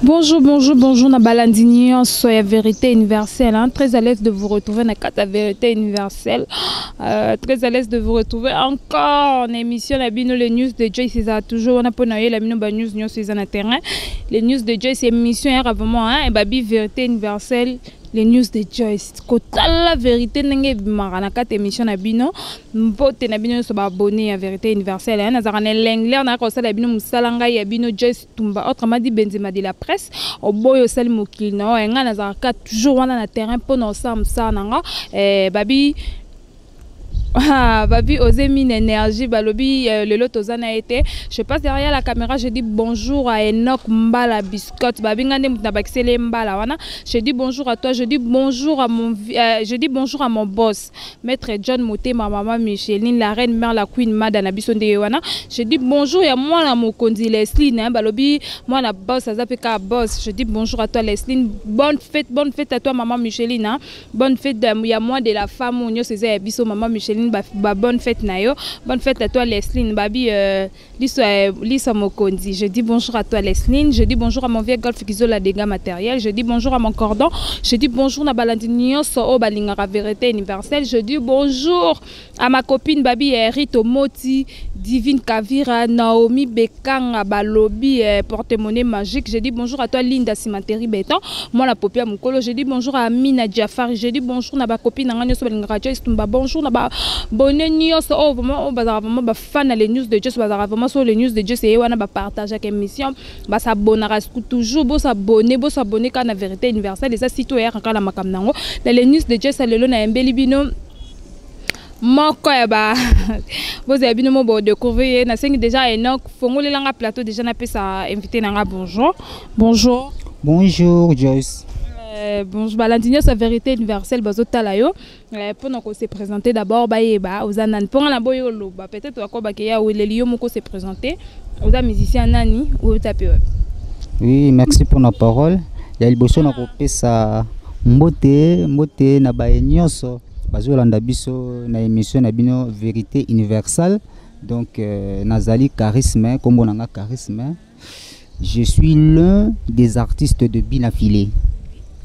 Bonjour, bonjour, bonjour, na balandi nyonso ya vérité universelle. Hein? Très à l'aise de vous retrouver na kata vérité universelle. Très à l'aise de vous retrouver encore en émission na bino les news de Joyce eza toujours wana pona yela bino ba news nyonso eza na terrain. Les news de Joyce émission ya vraiment hein, babi vérité universelle les news de Joyce. Kotala vérité ndenge ebimaka na kati émission na bino mbote na bino nyonso baabonné ya vérité universelle hein? Nazalaka na elengler nayaka kosala bino mosala ngai ya bino Joyce Tumba, autrement dit Benzema de la presse. Oboyo osali mokili na oyo ngai nazalaka toujours wana na terrain mpona osala mosala na nga. Babi, ah, babi osé mine énergie balobi lelo toza na ye te. Je passe derrière la caméra, je dis bonjour à Enoch Mbala Biscotte. Babi nga nde moto na bakiseli Mbala wana. Je dis bonjour à toi, je dis bonjour à mon boss maître John Motema, maman Micheline, la reine mère, la queen mada na biso ndenge wana. Je dis bonjour ya mwana mokonzi Leslie, hein, balobi mwana boss aza pe ka boss. Je dis bonjour à toi Leslie, bonne fête, bonne fête à toi maman Micheline, hein. Bonne fête ya mois de la femme nyonso eza ya biso maman Micheline, ba bonne fête na yo, bonne fête à toi Leslie. Babi Lisa Mokonzi, je dis bonjour à toi Leslie, je dis bonjour à mon vieux golf Kizola dégâts matériels, je dis bonjour à mon cordon, je dis bonjour na balandi nyonso oyo balingaka vérité universelle, je dis bonjour à ma copine Babi Rito Moti, Divine Kavira, Naomi Bekanga Balobi, porte-monnaie magique, je dis bonjour à toi Linda Cimenterie Béton, moi la popia Mukolo, je dis bonjour à Amina Jafari, je dis bonjour na ba copine nga nyonso balingaka Joyce Tumba, bonjour na ba bonne nyonso oyo vraiment oyo bazalaka vraiment ba fan na les news de Joyce, bazalaka vraiment sur les news de Joyce et wana ba partager émission, ba s'abonnera toujours, bo s'abonner, bo s'abonner ka na vérité universelle eza site oyo kaka na makambo nango na les news de Joyce. Lelo na yembeli bino moko ya ba bozala bino mo bodécouvrir ye. Nasengi déjà Enoch fongolelanga plateau déjà napesa invité nanga bonjour, bonjour. Bonjour Joyce. Bonjour balandi nyonso ya vérité universelle bazotala yo. Mpona kose présenter d'abord, bayeba oza nani mponga na boyo oloba peut-être bakobake ya weleli yo moko se présenter, oza musicien nani, oyota mpe wapi? Oui, merci pour la parole. Ya liboso na kopesa mbote, mbote na baye nyonso bazolanda biso na émission na bino vérité universelle. Donc nazali Charisme, kombo nanga Charisme. Je suis l'un des artistes de Binafilé,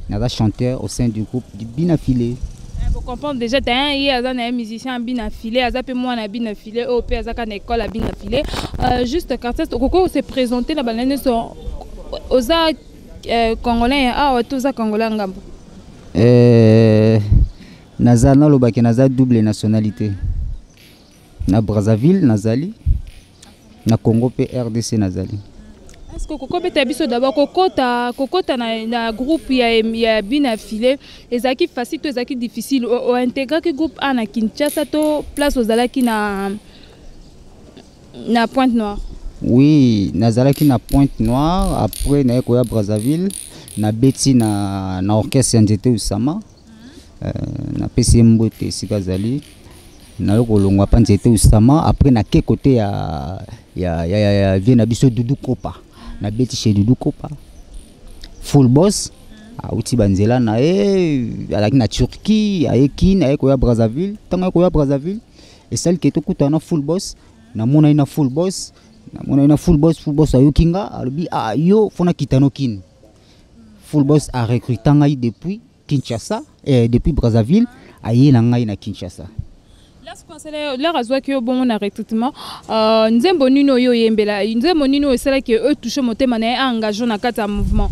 naza chanteur au sein du groupe du Binafilé. Vous comprendre déjà t'as un ye aza na musicien Binafilé, aza pe mwana Binafilé oyo mpe azaka na école ya Binafilé. Juste artiste okoko se présenter na balandi nyonso, oza congolais awa to oza congolais ya ngambo? Naza nalobaki naza double nationalité, na Brazzaville nazali, na Congo mpe RDC nazali. Est-ce que kokobeta biso d'abord kokota na groupe ya Binafilé ezalaki facile to ezalaki difficile? Ointégraki groupe a na Kinshasa to place ozalaki na Pointe Noire? Oui, nazalaki na Pointe Noire, après naye koya Brazzaville, nabeti na orchestre ya Nzete Usama. Napesi ye mbote esika azali. Naye kolongwa mpa Nzete Usama, après nake kote ya vieux na biso Dudu Kopa, nabeti chez Dudu Kopa. Full boss awuti banzela na ye, azalaki na Turquie, aye Kine, aye koya Brazzaville. Ntango aye koya Brazzaville, esali ke tokutana na full boss. Namonani na full boss, namonani na full boss. Full boss ayoki nga, alobi: "Ah, yo fo nakita no Kine." Full boss arecruta ngai depuis Kinshasa, depuis Brazzaville, aye na ngai na Kinshasa. L'heure azwaki yo bongo na recrutement, nzembo nini oyo oyembela, nzembo nini oyo esalaki etouche motema na ye, aengage na kati ya mouvement?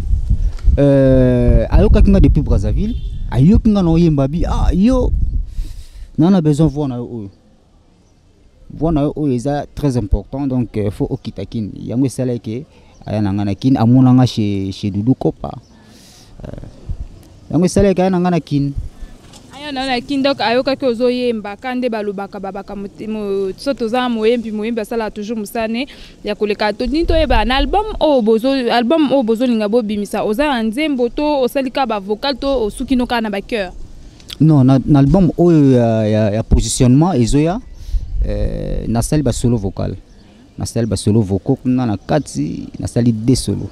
Ayokaki nga depuis Brazzaville, ayoki nga na oyemba bi: "Ah, yo na besoin voix na yo oyo, voix na yo oyo eza très important, donc faut okita Kini." Yango esalaki aya na nga na Kini, amona nga chez Dudu Kopa. Yango esalaki aya na nga na Kini. Aya na Kini, donc ayokaki ozoyemba ka nde balobaka babaka so toza moyembi, moyembi asalaka toujours mosala ne ya koleka. Nini toyeba na album oyo bozo, album oyo bozolinga bobimisa, oza na nzembo to osali kaka bavocal to osuki no kaka na bachœur? Non, na album oyo ya positionnement ezoya, nasali basolo vocal, nasali basolo vocaux kuna na kati, nasali deux solo.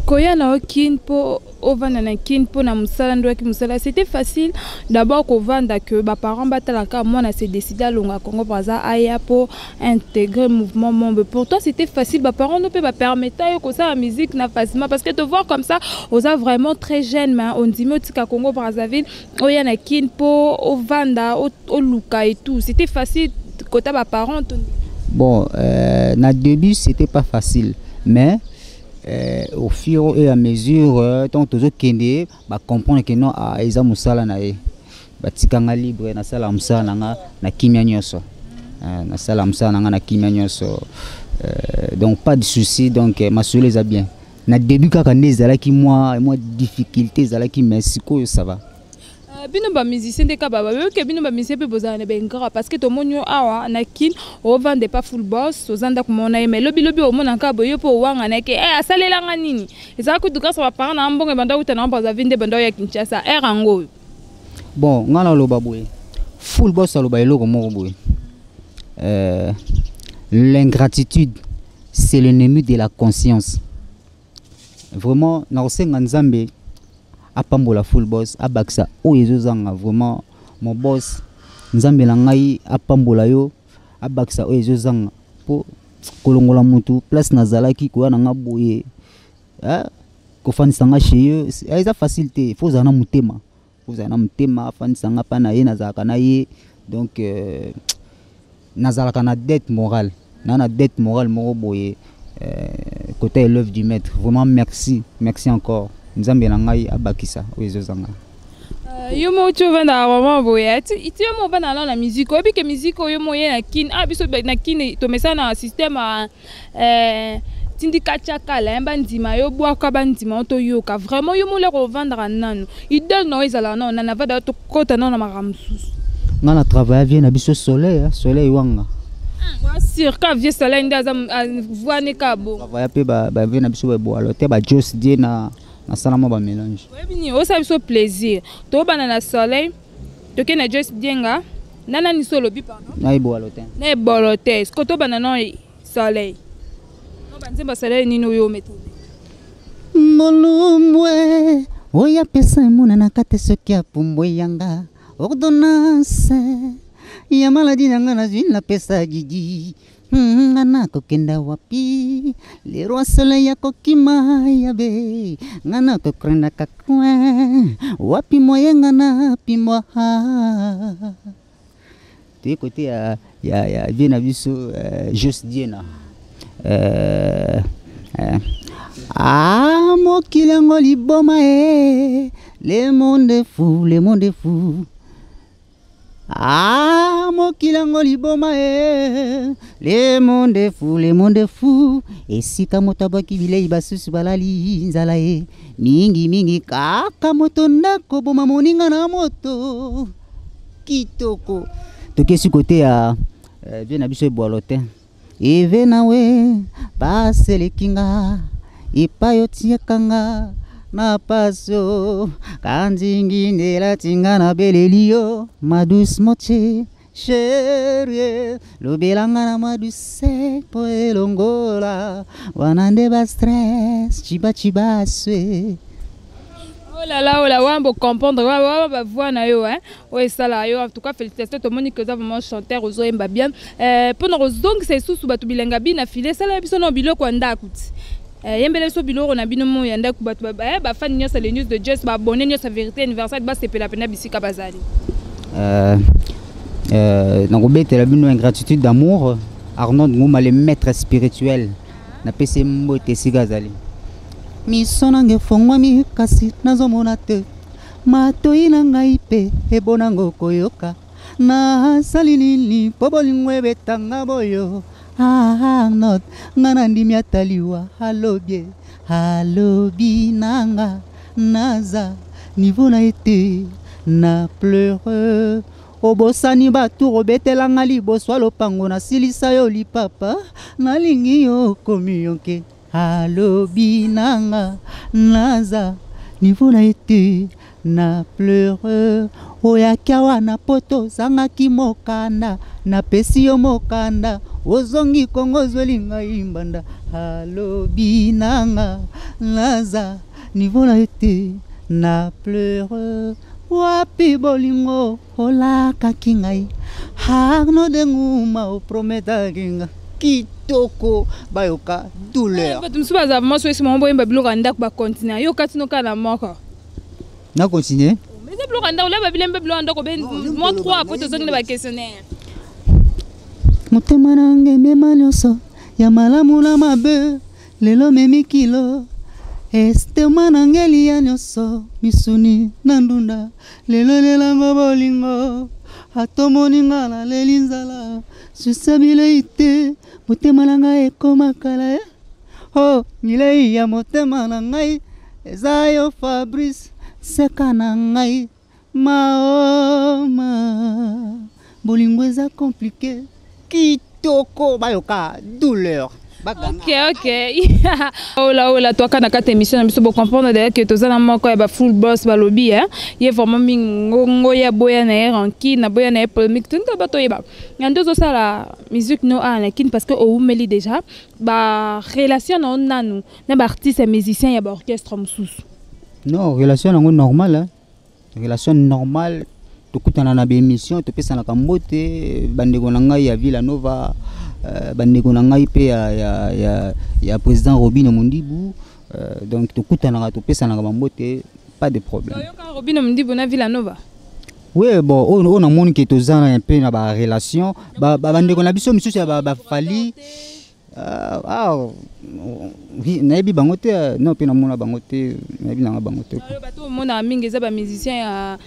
Koya na yo Kin mpo ovanda na Kin mpo na mosala nde oyaki mosala, c'était facile d'abord kovanda que baparent batalaka mwana se décide alonga Congo Brazza aya mpo intégrer mouvement Mombe? Pour toi, c'était facile? Baparent no mpe bapermeta yo kosala musique na facilement? Parce que te voir comme ça, oza vraiment très jeune, mais ondimi otika Congo Brazzaville, oya na Kin mpo ovanda, oluka et tout. C'était facile kota baparent to? Bon, na début, c'était pas facile, mais au fur et à mesure, tant tozokende, bacomprendre que non, ah, eza mosala na ye, batikanga libre, nasala mosala na nga na kimia nyonso. Nasala mosala na nga na kimia nyonso, donc pas de souci. Donc masolo eza bien. Na début kaka nde ezalaki mwa difficulté ezalaki, mais sikoyo ça va. Bino bamusicien nde kaka bayoke, bino bamusicien mpe bozala na baingrat, parce que tomoni yo awa na Kin, ovande pa Full Boss, oza ndako mona ye, mais lobilobi omonaka boye, yo mpe owangana ke eh, asalelanga nini? Ezalaka kutu grâce baparent na mbongo ebanda kuta na Brazzaville nde banda oya Kinshasa ere yango oyo. Bon, nga naloba boye, Full Boss aloba eloko moko boye: l'ingratitude, c'est l'ennemi de la conscience. Vraiment, nakosenga Nzambe apambola Full Boss, abakisa oyo ezozanga. Vraiment, mon boss, Nzambe na ngai apambola yo, abakisa oyo ezozanga, mpo kolongola motu place nazalaki, koya na nga boye, eh, kofandisa nga chez ye, eza facile te. Fo ozala na motema, ozala na motema. Afandisa nga mpa na ye, nazalaka na ye. Donc nazalaka na dette morale, na dette morale moko boye côté élève du maître. Vraiment, merci, merci encore. Nzambe na ngai abakisa oyo ezozanga. Yo mo ti ovandaka vraiment boye, ti yo mo ovandaka nano na musique, oyebi ke musique oyo mo ye na Kine, ah, biso na Kine tomesana na système tindika tiakala, bandima yo, bwaka, bandima yo, toyoka. Vraiment, yo moleka ovandaka nanu, idole na yo ezalaka nano nani avandaka? Tokɔta nano na makambo mosusu. Nga na travaille vieux na biso Soleil, Soleil Wanga. Sirka vieux Soleil nde aza voine ka bo. Travaille mpe bavieux na biso baboalo te, bajos die na nasala mwa bamélange. Oyebi nini, osala biso plaisir, tobanda na Soleil, toke na Jos Dienga, na nani so olobi, pardon? Na Eboalo te. Na Ebolo te. Siko tobanda na Soleil, no banzembo Soleil nini oyo omaîtrise? Molumbwe oyo apesa emonana te soki apumbwe yanga ordonnance ya maladi na nga nazwi, napesa Didi. Nga nakokenda wapi? Le roi Soleil akokima yabe, nga nakokrendaka coin wapi? Moye nga napimbwa. Toye kote ya vieux na biso Jos Diena. Ah, mokili yango liboma e, le monde est fou, le monde est fou. Ah, mokili yango liboma e, le monde est fou, le monde est fou. Esika moto abwaki bilei, basusu balali nzala ye mingi mingi, kaka moto ndako boma moninga na moto kitoko. Tokesi kote ya vieux na biso Ebwalo te, eve nawe paselekinga epai otiakanga na paso kanzingi ndelatinga na beleli yo ma douce moche chérie, lobelanga na ma douce mpo elongola wana nde bastress chibachiba swe. Oh là là, oh là, wambo comprendre wa ba voix na yo, hein, oyo esala yo. En tout cas, félicitations, tomoni que oza vraiment chanteur, ozoyemba bien. Mpona kozongisa lisusu bato bilenga bina file, esala biso na biloko ya ndako ti yembela biso biloko na bino mo ya ndako, bato bafani nyonso le News de Just, baabonné nyonso ya Vérité Universelle basepela mpena bisika bazali. Nakobetela bino Ingratitude d'amour, Arnold Nguma, le maître spirituel, napesi mbote esika azali. Miso nanga efongwami kasi nazomona te, matoi na ngai mpe ebonango koyoka. Nasali nini mpo bolingo ebetanga boyo? Arnold, nga nandimi ata liwa. Alobi, alobi nanga naza niveau na ye te. Na pleure, obosani bato obetelanga liboso ya lopango, nasilisa yo lipapa, nalingi yo okomi yonke. Alobi nanga naza niveau na ye te. Na pleure oyaki awa na poto ozangaki mokanda napesi yo mokanda ozongi Kongo ozweli ngai mbanda alobi nanga naza niveau na yo te. Na pleure wapi bolingo olakaki ngai Arnaud de Nguma oprometaki nga kitoko bayoka douleur. Bato mosusu bazala vraiment soki bango boyemba biloko ya ndako bacontinue yo kati no kaka na moko. Na continue. Mais eza biloko ya ndako leba bilembe biloko ya ndako be mwa 3 po tozongi na baquestionnaire. Motema na ngai emema nyonso ya malamu na mabe lelo memi kilo estema na ngai elia nyonso misuni na ndunda lelo elelango bolingo atomoni nga naleli nzala susa bilei te motema na ngai ekoma kala oh bilei ya motema na ngai eza yo Fabrice seka na ngai maoma bolingo eza compliqué kitoko bayoka douleur. Ok, ok. Ola ola toaka na kati émission na biso bocomprendre d'ailleurs que toza na moko ya bafull boss balobi hein. Ye vraiment mingi ngongo ya boya na ye rancune na boya na ye polémique toninga bato oyeba na nde ozosala musique no awa na Kin parce que owumeli déjà ba relation na yo nanu na baartiste ya musicien ya baorchestre mosusu. Non, relation nango normale hein. Relation normale tokutana na baémission topesanaka mbote bandeko na ngai ya Villa Nova bandeko na ngai mpe ya président Robino Mondibu donc tokutanaka topesanaka bambote pas de problème. Oyoka Robino Mondibu na Villa Nova? Oui, bon oyo namoni ke toza na mpe na barelation bandeko na biso misusu ya bafali nayebi bango te non mpe namona bango te nayebi nanga bango te. Bato omonaka mingi eza bamusicien ya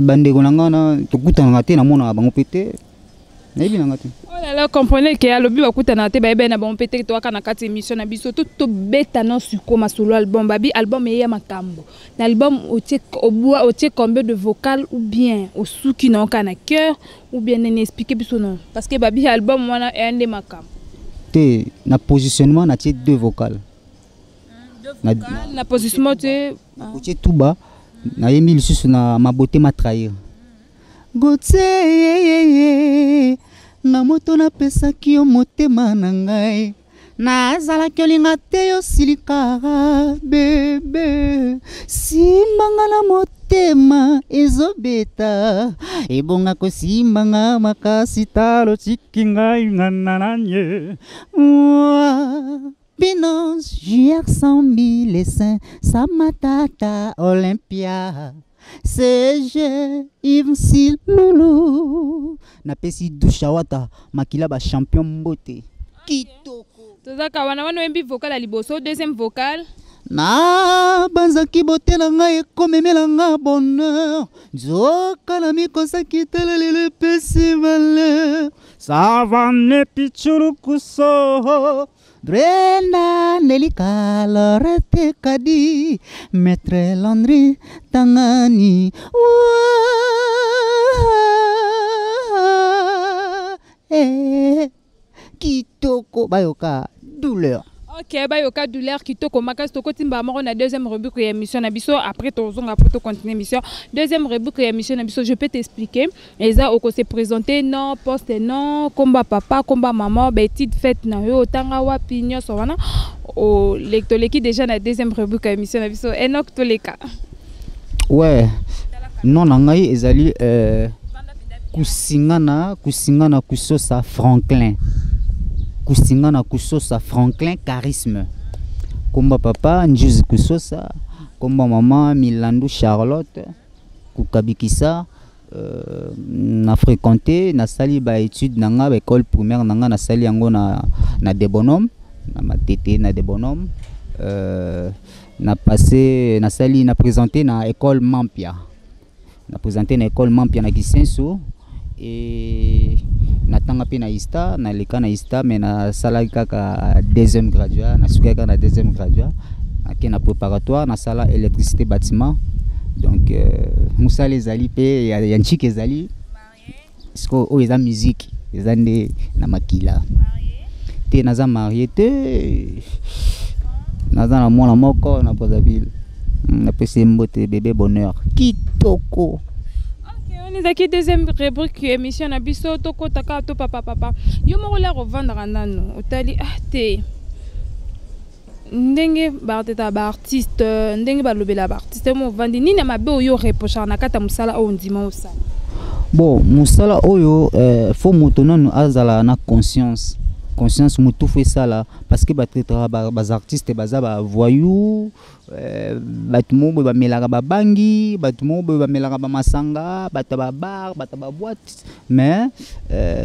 bandeko na ngai wana tokutanaka te namonaka bango mpe te nayebi nanga te. Oh là là, comprenez que alobi bakutanaka te bayebi na bango mpe te toaka na kati émission na biso to tobeta no siko masolo album babi album eya makambo na album otie obwa otie combien de vocal ou bien osuki na oka na cœur ou bien nene expliquer biso non parce que babi album wana eya nde makambo te na positionnement natie deux vocales. Na positionnement te otie tuba nayembi lisusu na mabote ma trahir Gauthier nga moto napesaki yo motema na ngai nazalaki olinga te yo silika bebe simbanga na motema ezobeta ebonga kosimbanga makasi talo tiki ngai ngana nanye Binance JR 100 000 saint Samatata Olympia CG Yves Silulu napesi Dushawata makila ba champion mbote kitoko. Tozaka wana wana oyembi vocal ya liboso deuxième vocal na banzaki bote na ngai ekomemela nga bonheur nzoka na mikosaki tala lelo epesi malheur savane pichulukuso Brenda Nelika Lorette Kadi Maître Landry Tangani kitoko bayoka douleur. Ok, bayoka douleur kitoko makasi tokotimba moko na deuxième rubrique ya émission na biso après tozonga po to continuer émission. Deuxième rubrique ya émission na biso je peux t'expliquer eza oko se présenter non poste non komba papa komba maman ba étude faite na yo otanga wapi nyonso wana o toleki déjà na deuxième rubrique ya émission na biso Enoch toleka. Ouais, non na ngai ezali kusingana kusingana kusosa Franklin kusingana kusosa Franklin charisme komba papa Njuzi kusosa komba mama Milandu Charlotte kukabikisa na fréquenté na sali ba étude na nga ba école primaire na nga na sali yango na de bonhomme na matete na de bonhomme na passé na sali na présenté na école Mampia na présenté na école Mampia na Kisenso et na tanga pe na Ista na leka na Ista mais na sala kaka deuxième graduat na suka kaka na deuxième graduat na ke na préparatoire na sala électricité bâtiment donc musala ezali pe ya nchike ezali siko oyo eza musique eza nde na makila te naza marié te naza na mwana moko na Brazzaville. Napesi ye mbote, bébé bonheur kitoko. Ok, wana ezalaki deuxième rubrique ya émission na biso. Tokɔta kaka to papa papa yo moko lere ovandaka nanu, otali ah te, ndenge batetaka baartiste, ndenge balobela baartiste mo, ovandi nini ya mabe oyo oreprochaka na kati ya mosala oyo ndima osala? Bon, mosala oyo, faut moto nanu azala na conscience. Conscience motu faut esala, parce que batraitaka baartiste baza bavoyou, bato moko boye bamelaka babangi, bato moko boye bamelaka bamasanga, bato ya babar, bato ya baboite. Mais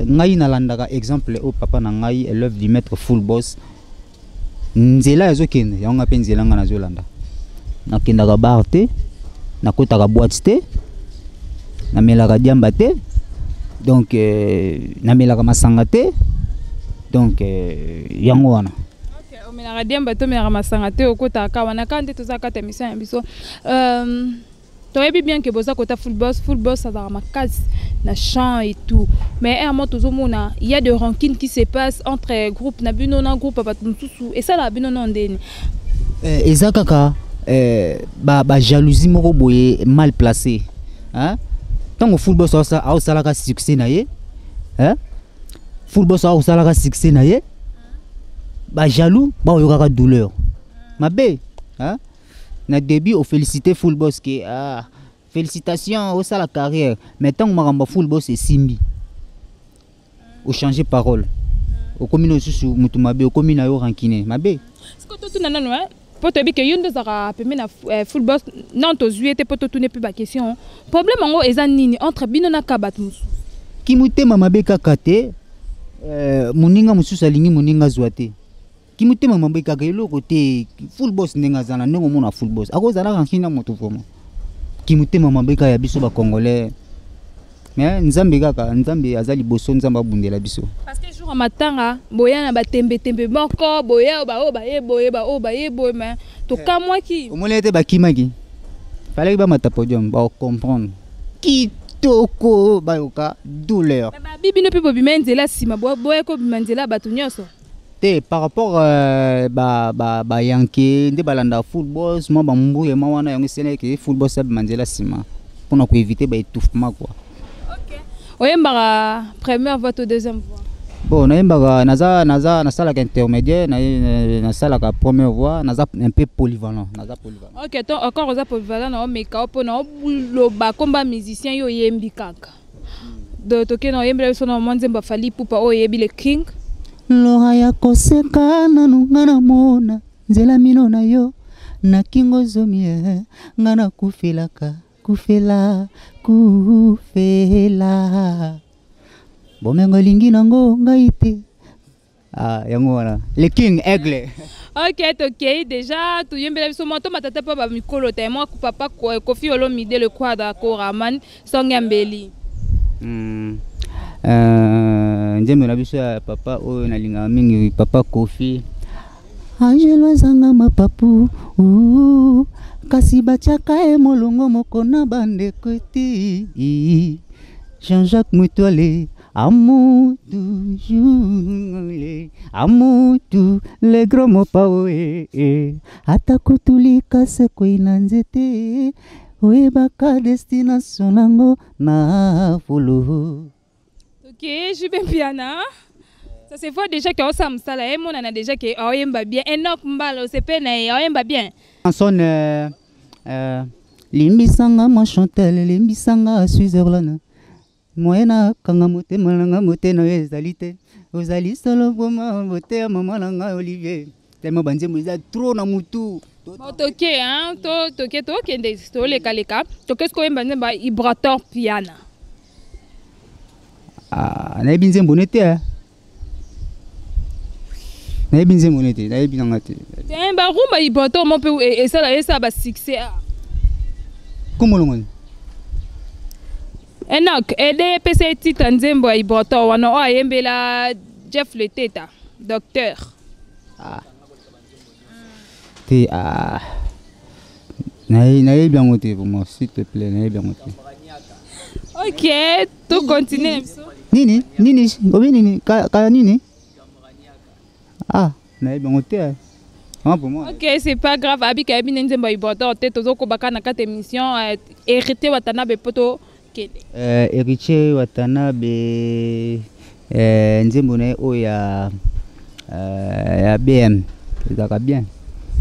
ngai nalandaka exemple oyo papa na ngai, élève du maître Full Boss, nzela ezokende yango, nga mpe nzela ngai nazolanda. Nakendaka bar te, nakotaka boîte te, namelaka diamba te, donc namelaka masanga te. Donc yango wana. Ok, omelaka diamba te, omelaka masanga te, okotaka wana kaka nde toza kati ya mission ya biso. Toyebi bien ke boza kota Full Boss. Full Boss azalaka makasi na chant et tout, mais un moment tozomona il y a de rancune qui se passe entre groupe na bino na groupe ya bato mosusu. Esalaka bino no ndeni? Eza kaka bajalousie moko boye mal placé, hein? Ntango Full Boss aosalaka succès na ye, hein? Full Boss aosalaka succès na ye, bajaloux baoyokaka douleur mabe, hein? Na début ofélicité Full Boss ke ah, félicitation, osala carrière. Mais ntango makambo ya Full Boss esimbi, ochange parole, okomi na lisusu motu mabe, okomi na yo rancune mabe. Siko totuna nano, hein? Mpo toyebi ke yo nde ozalaka pembe na Full Boss. Non, tozwi ye te mpo totune mpe baquestion. Problème yango eza nini entre bino na ka bato mosusu? Kimotema mabe kaka te. Moninga mosusu alingi moninga azwa te. Kimotema mabe kaka, eloko te. Full Boss ndenge aza na ndenge omona Full Boss akozala rancune na moto, vraiment kimotema mabe kaka ya biso bacongolais. Mais Nzambe kaka, Nzambe aza liboso, Nzambe abundela biso. Parce que jour ya matanga boya na batembetembe moko boya, baoyo baye boye, baoyo baye boye, mais tokamwaki. Omoni ete bakimaki, falaki bamata podium, bacomprendre kitoko, bayoka douleur. Mais babi bino mpe bobima nzela nsima, boya kobima nzela ya bato nyonso. Te, par rapport bayanke nde balanda Full Boss, mwa bambuyema wana, yango esenaki Full Boss abima nzela nsima mpona koéviter baétouffement quoi. Ok, oyembaka première voix to deuxième voix? Bon, nayembaka, naza nasalaka intermédiaire, nasalaka première voix, naza un peu polyvalent, naza polyvalent. Ok, to encore oza polyvalent na omeka o mpona oloba komba musicien, yo oyembi kaka de toke na oyembela biso na mwa nzembo Fally Ipupa oyo oyebi, le King. Lora ya koseka nanu nga namona nzela mino na yo na kingo zomi, nga nakufelaka, kufela, kufela bomengo elingi nango ngai te. Ah, yango wana, le King Aigle. Ok, tokei déjà, toyembela biso mwa tomata te mpo bamikolo te. Mwa papa Koffi Olomide, le Quadra Koraman, songe ya mbeli. Nzembo na biso ya papa oyo nalingaka mingi, papa Koffi: angelo azanga mapapu, kasi batiaka ye molongo moko na bandeko eti Jean-Jacques Mutwale. Amour toujours, amour tout le grand mopao, eh, eh. Ata kutulika sekwei na nzete, oyebaka destination nango na fulu. Ok, JB Mpiana, ça se voit déjà ke osala mosala, emonana déjà ke aoyemba bien. Enok Mbala, osepe na ye, aoyemba bien. Chanson limbisanga ma Chantel, limbisanga Switzerland, moye nakanga motema nanga, motema oyo ezali te, ozali solo boma bote ya mama na ngai Olivier. Tellement banzembo eza trop na mutu. Bon, toke, hein, to toke, tokende, tolekaleka, toke sikoyo oyemba nzembo ya Ibrator Piana. Ah, nayebi nzembo ne te, eh. Nayebi nzembo ne te, nayebi nanga te. Te, barumba Ibrator mo mpe esala basuccès, ah. Kombolongoni. Enok ede epesa ye titre nzembo ya Ibrator wana oyo ayembela Jeff Leteta, docteur. Ah. Te, ah. Nayebi yango te vraiment, s'il te plaît, nayebi yango te. Ok, tocontinue na biso. Nini nini obi nini kaya nini? Ah, nayebi yango te, eh. Hein, pour moi. Ok, c'est pas grave. Abi kayebi nde nzembo ya Ibrator te, tozokobaka na kati émission Héritier Watanabe po tokende. Héritier Watanabe, nzembo na ye oyo ya BM ezalaka bien.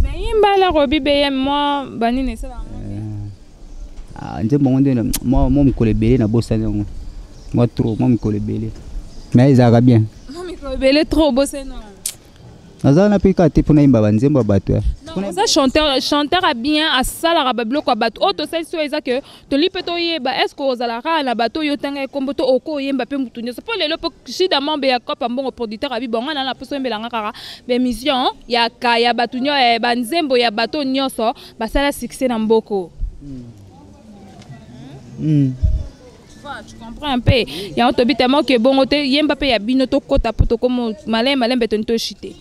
Mais yimba eloko obi BM mwa banini esalaka? Ah, nzembo yango nde mwa mikolo ebele nabosani yango, mwa trop, mwa mikolo ebele, mais ezalaka bien. Mwa mikolo ebele trop obosani yango. Naza wana mpe kaka te mpona yemba banzembo ya bato. Non, oza chanteur, chanteur a bien, asalaka babiloko ya bato oyo tosalisi oyo eza ke toli mpe toyeba. Est ce que ozalaka na bato oyo otanga ekombo to oko oyemba mpe mutu nyonso? Mpo lelo mpo Shida Mambe ya Kopa Mbongo, producteur, abi bonga na mposo oyembelanga kaka baémission ya ka ya bato banzembo ya bato nyonso basala succès na mboko. Tu comprends un peu yango? Tobi tellement ke bongo te, yemba mpe ya bino, tokɔta mpo tokóma malembe malembe, toni toshite.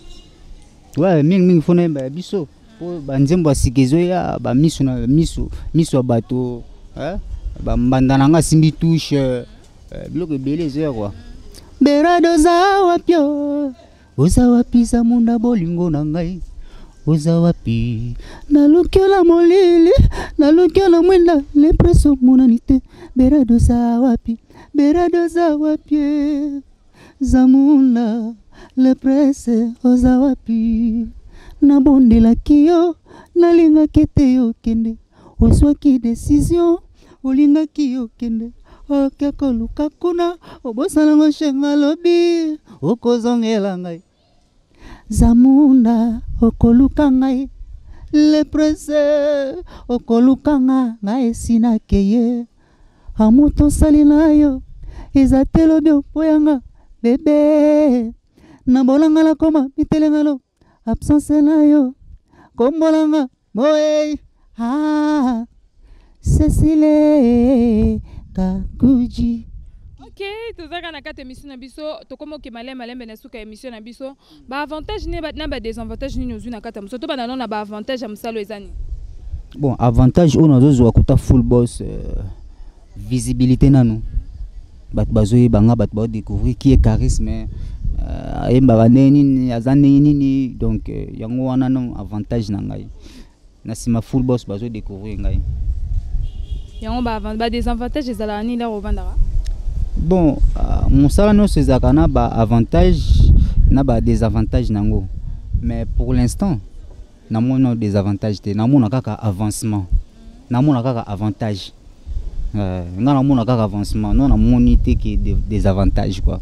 Ouais, mingimingi fo nayemba ya biso mpo banzembo ya sika ezoya, bamiso na miso, miso ya bato, bambanda na nga asimbi touche, biloko ebele ezoya kua. Berado, oza wapi? O oza wapi? Zamunda, bolingo na ngai, oza wapi? Nalukiola molili, nalukiola mwinda, lepreso monani te. Berado, oza wapi? Berado, oza wapi? Zamunda, leprese, oza wapi? Nabondelaki yo, nalingaki te okende, ozwaki décision, olingaki okende, oke koluka kuna, obosanango shenga, alobi okozongela ngai. Zamunda, okoluka ngai, leprese, okoluka nga, ngai esi nakeye. Amoto osali na yo eza te, lobi opoyanga bebe na bolanga, nakoma mitelengano, absence na yo kombolanga moei. Ah, Cecile Kakuji. Ok, tozalaka na kati émission na biso, tokóma oke malembe malembe na suka émission na biso. Baavantage na badésavantage nini ozwi na kati ya mosala? Tobanda nano na baavantage ya mosala, eza nini? Bon, avantage oyo nazozwa kuta Full Boss, visibilité nanu, bato bazoyeba nga, bato baodécouvrir qui est Charisme, ayembaka ndenge nini, aza ndenge nini. Donc yango wana no avantage na ngai na nsima Full Boss, bazodécouvrir ngai. Yango badésavantage ezalaka nini lero ovandaka? Bon, mosala nyonso ezalaka na baavantage na badésavantage nango, mais pour l'instant namona désavantage te, namona kaka avancement, namona kaka avantage. Nga namona kaka avancement, non, namoni te ke désavantage quoi.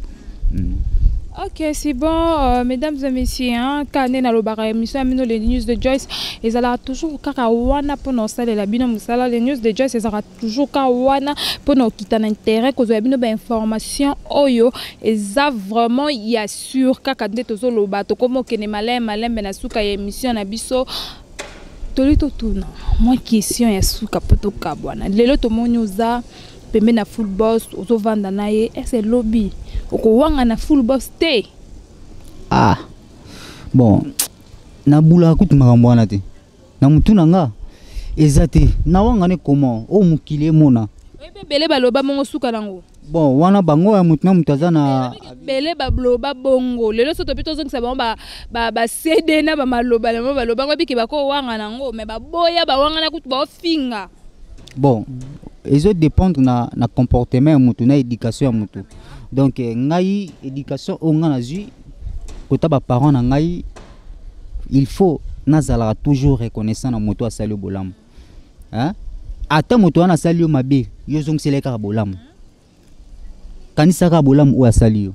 Ok, c'est bon, mesdames et messieurs, hein, kane nalobaka émission ya bino, les news de Joyce, ezalaka toujours kaka wana mpona osalela bino mosala. Les news de Joyce ezalaka toujours kaka wana mpona okita na intérêt kozwa bino bainformation oyo eza vraiment ya sûr. Kaka nde tozoloba, tokómi okende malembe malembe na suka ya émission na biso. Toli totuna mwa question ya suka mpo tokabwana. Lelo tomoni oza pembeni na Full Boss, ozovanda na ye, ese elobi okowanga na Full Boss te? Ah bon, nabulaka kutu makambo wana te na mutu na nga, eza te nawanga ne comment oyo mokili emona. Oyebi ebele baloba bongo, suka nango. Bon, wana bango ya motu na motu aza na Ebele baloba bongo, lelo so topi tozongisa bango bacd na bamaloba na bango baloba ngo ebiki bakowanga nango, mais baboya, bawangana kutu, baofinga. Bon, ezodépendre na comportement ya motu, na éducation ya motu. Donc ngai, éducation oyo ngai nazwi kota baparent na ngai, il faut nazalaka toujours reconnaissant na moto asali yo bolamu, hein? Ata moto wana asali yo mabe, yo ozongisela ye kaka bolamu, kanisa kaka bolamu oyo asali yo,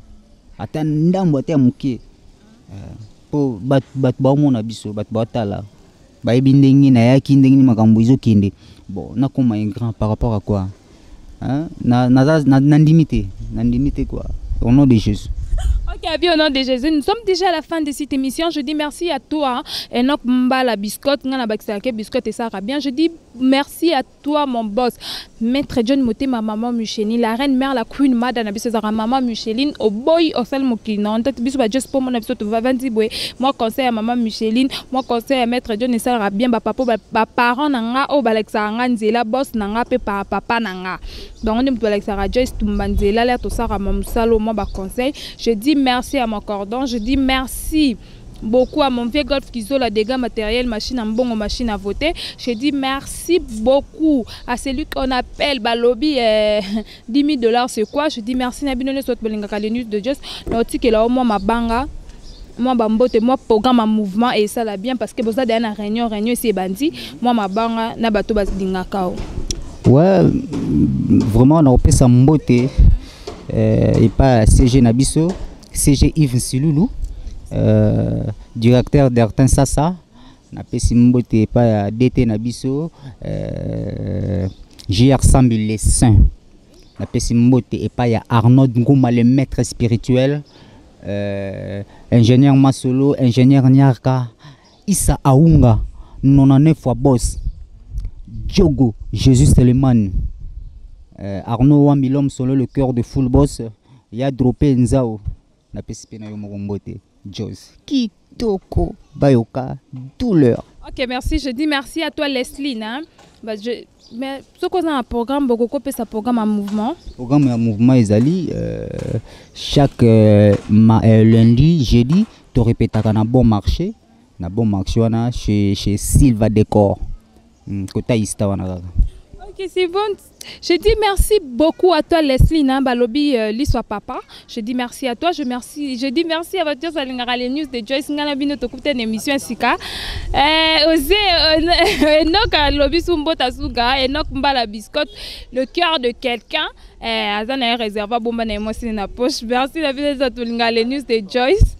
ata ndambo, ata ya moke, mpo bato baomona biso, bato baotala, bayebi ndenge nayaki, ndenge nini makambo ezokende. Bon, nakoma ingrat par rapport à quoi, hein? Nandimi te, nandimi te quoi, au nom de Jésus. Ok, Abi, au nom de Jésus, nous sommes déjà à la fin de cette émission. Je dis merci à toi, hein, Enoch Mbala Biscotte, Ngana Bakisake Biscotte et Sarah bien. Je dis merci à toi, mon boss, Maître John Moté, ma maman Micheline, la reine mère, la queen madame, biso zara maman Micheline, au boy, au sel mokili, non, tête biso ba just pour mon biso tu vas 20 boy. Moi conseil à maman Micheline, moi conseil à Maître John et Sarah bien, ba papa, ba parent nanga, oh, ba leksa nga nzela, boss nanga pe pa papa nanga. Donc on est pour leksa Joyce Tumbanzela, l'air to Sarah Mamsalo, moi ba conseil. Je dis merci à mon cordon, je dis merci. Beaucoup à mon vieux Golf Kizola, dégâts matériels, machine à mbongo, machine à voter. Je dis merci beaucoup à celui qu'on appelle Balobi, 10 000 dollars, c'est quoi? Je dis merci na bino nyonso bolingaka les news de Joyce. Naotikela o mwa mabanga, mwa bambote, mwa programme ya mouvement et ça la bien parce que boza deya na réunion, réunion esi ebandi, mwa mabanga na bato balingaka o. Ouais, vraiment nakopesa mbote epai ya CG na biso, CG Yves Silulu, directeur d'Ertin Sasa. Napesi mbote epai ya DT na biso, JR Sambi le Saint. Napesi mbote epai ya Arnaud Nguma, le maître spirituel, ingénieur Masolo, ingénieur Nyarka, Issa Aounga, 99 fois boss, Diogo, Jésus Seleman, Arnaud Wambi, l'homme solo, le cœur de full boss, ya Dropé Nzao, napesi mpe na yo moko mbote, Jos Kitoko, bayoka douleur. Ok, merci. Je dis merci à toi, Leslie. Hein? Bah, mais ce qu'on a un programme, beaucoup ça programme en mouvement. Programme en mouvement, ezali chaque lundi, jeudi, tu répètes na bon marché, na bon marché wana chez Silva Décor. Kota ista wana kaka. Ok, c'est bon. Je dis merci beaucoup à toi, Leslie, hein, Balobi, Liswa Papa. Je dis merci à toi. Je dis merci à votre Salingara, les news de Joyce Ngana Bino, tokuta une émission sika. Osé, Enoch, Lobi Sumbo Tasuga, Enoch Mbala Biscotte, le cœur de quelqu'un. Azana réserva bomba na moi na poche. Merci la vie de Tolinga, les news de Joyce.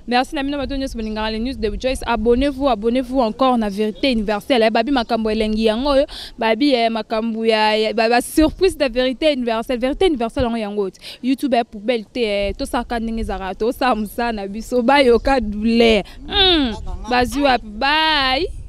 Merci na bino bato nyonso bolingaka les news de Joyce. Abonnez-vous, abonnez-vous encore na Vérité Universelle. Babi makambo elengi yango oyo, babi makambo ya ba surprise de Vérité Universelle. Vérité Universelle yango yango ti. YouTube ya poubelle te, tosaka ndenge ezalaka, tosala mosala na biso, bayoka douleur. Bazwi wapi? Bye.